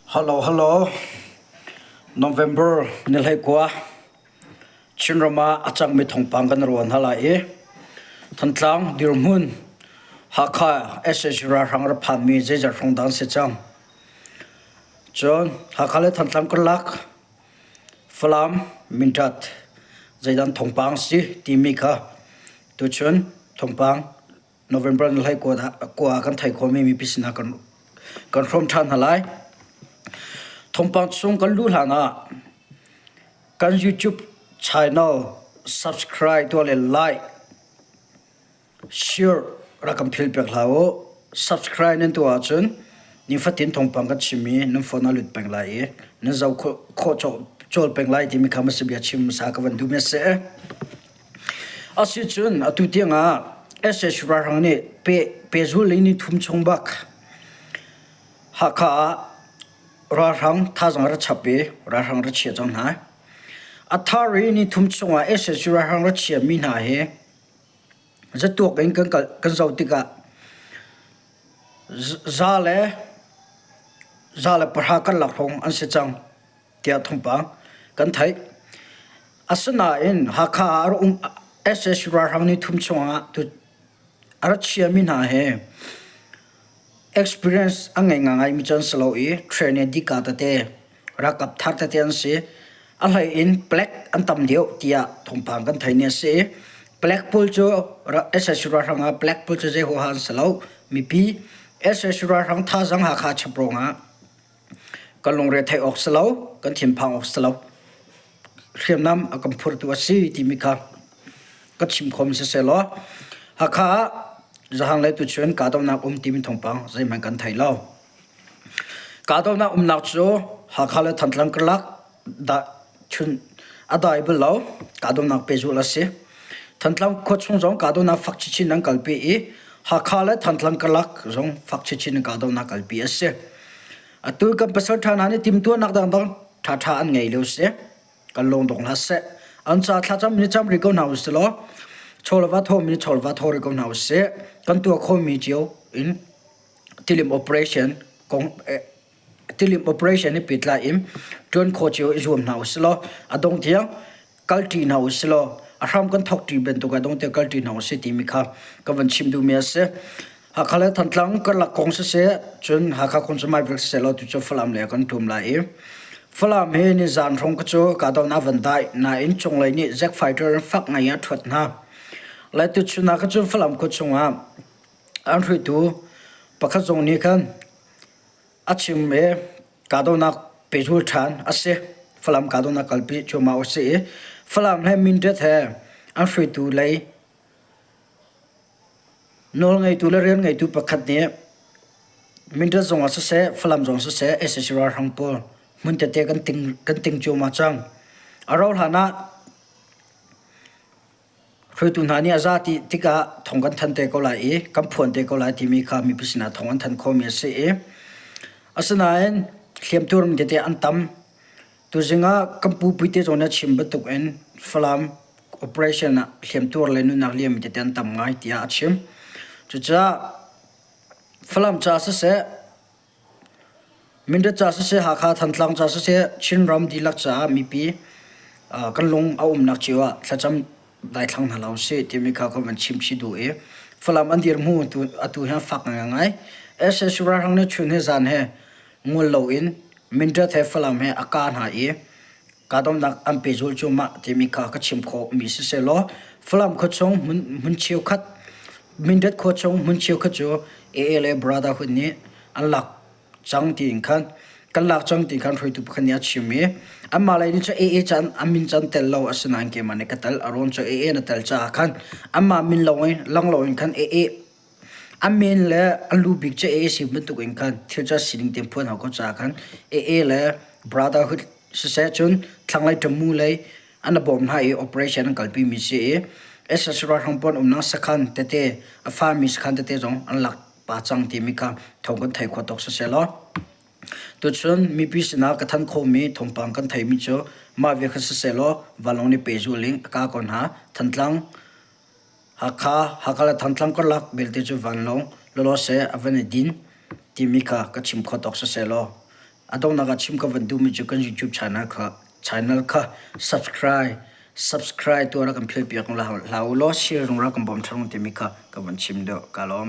Hello, hello. November ni 19 Chinram ah a cangmi thawngpang kan ruan hna lai i Thantlang dirhmun Hakha SAC ralhrang ra phanmi zeizat hrawng dah an si cang. Cun Hakha le Thantlang karlak Falam Mindat zeidan thawngpang si timi kha tuchun thawngpang November ni 19 ah kan theih khawhmi mipi sinah kan kan hrawm ṭhan hna lai. Thawngpang chung kan luh hlan ah kan YouTube channel subscribe tuah le like share rak kan phil pek hlah u. Subscribe nan tuah ahcun nifatin thawngpang kan chimmi nan phone ah lut peng lai i nan zoh khawh cawl peng lai timi kha hmasa bia chim hmasa ka van duhmi a si. Asicun atu tiangah sac ralhrang nih pehzul in nithum chung bak Hakha ah ralhrang thazaang ra chap i ralhrang ra chia cang hna. A thar i nithum chungah sac ralhrang ra chiami hna hi zatuak in kan kan zoh tikah 110 karlak hrawng an si cang. tiah thawngpang kan theih. Asinain Hakha ah a um sac ralhrang ni thum chungah a ra chiami hna he experience a ngei ngaingaimi cu an si lo i training dika tete ralkap thar tete an si. A hlei in black an tam deuh tiah thawngpang kan theih ni a si. Black pawl cu sac ralhrang ah black pawl cu zei huaha an si lo. Mipi sac ralhrang thazaang Hakha chap ruangah Kan lungre theih awk si lo, kan thinphang awk si lo. Hriamnam a kan phurtu a si timi kha ka chim khomi siseh law Hakha ah zahang le tuchun kahdohnak um timi thawngpang zeihmanh kan thei lo. Kahdohnak umnak cu Hakha le Thantlang karlak dah chun a dai bal lo. Kahdohnak pehzulh a si. Thantlang khua chung zong kahdohnak fak chinchin an kalpi i Hakha le Thantlang karlak zong fak chinchin in kahdohnak kalpi a si. Atu kan pasal ṭha hna nih timhtuahnak dangdang ṭhaṭha an ngei lio si. Kan lung dong hlah seh. An ca thlacam ni cam rih ko hna usih law chawlva thawmi chawlva thaw rih ko hna usih. Kan tuah khomi cio in tilim operation kong Tilim operation hi pehtlai in ṭuan khawh cio i zuam hna usih law a dongh tiang kalṭi hna usih law a hram kan thawk ṭi bantuk a dongh tiang kalṭi hna usih timi kha ka van chim duhmi a si. Hakha le Thantlang karlak kong siseh, cun Hakha kong cu Maivek siseh law tucu Falam lei ah kan ṭum lai i Falam hi nizaan hrawng ka cu kahdohnak van dai nain cunglei nih Jack fighter in fak ngai in a ṭhuat hna. Lai tuchun ah ka cun Falam khua chungah an hruaitu pakhat zong nih khan A chim i kahdohnak pehzul ṭhan a si. Falam kahdohnak kalpi cuahmah u sih i Falam he Mindat he an hruaitu lei nawlngeitu le rianngeitu pakhat nih Mindat zong ah siseh, Falam zong siseh sac ralhrang pawl hmun tete kan ting kan ting cuahmah cang. A rauh hlan ah Hruaitu hna nih a za ti tikah thong kan than te ko lai i kan phuan te ko lai timi kha mipi sinah thong an than khomi a si i asinain hliamtuar mi tete an tam. Tuzing ah kan pu Puite zong nih a chim bantuk in Falam operation ah hliamtuar le nunnak liammi tete an tam ngai tiah a chim. Cucaah Falam ca siseh Mindat ca siseh, Hakha Thantlang ca siseh, Chinram dihlak caah mipi kan lung a umnak cio ah thlacam daithlang hna lo sih timi kha ka van chim chih duh i Falam an dirhmu atu hi fak ngaingai. SSU ralhrang nih chun he zan he ngol loin Mindat he Falam he a kah hna i kahdohnak an pehzulh cuahmah timi kha ka chim khawh mi siseh law Falam khuachung hmun cheukhat Mindat khuachung hmun cheukhat cu AA le Brotherhood nih an lak cang tiin khan kan lak cang ti khan hruaitu pakhat nih a chim i anmah lei nih cun AA cu an min cu an tel lo asinain keimah nih ka tel a rawn cu AA na tel caah khan anmah min lo in lang loin khan AA a min le a lu bik cu AA si bantuk in khan thil cu a sining tein phuan hau ko caah khan AA le Brotherhood siseh cun thlanglei ṭamu lei an a bawm hna i operation an kalpi mi si i sac ralhrang pawl umnak sakhan tete a fami sakhan tete zong an lak pa cang timi kha thawng kan theih khawh tawk siseh law tuchun mipi sinah ka thanh khawhmi thawngpang kan theihmi cu mah bia kha siseh law vanlawng nih pehzulh in a kah ko hna Thantlang Hakha Hakha le Thantlang karlak belte cu vanlawng lawlaw seh a van i din timi kha ka chim khawh tawk siseh law. A donghnak ah chim ka van duhmi cu kan YouTube channel kha channel kha subscribe subscribe tuah rak kan philpiak hlah u law share zong rak kan bawm ṭhan timi kha ka van chim deuh. Ka lawm.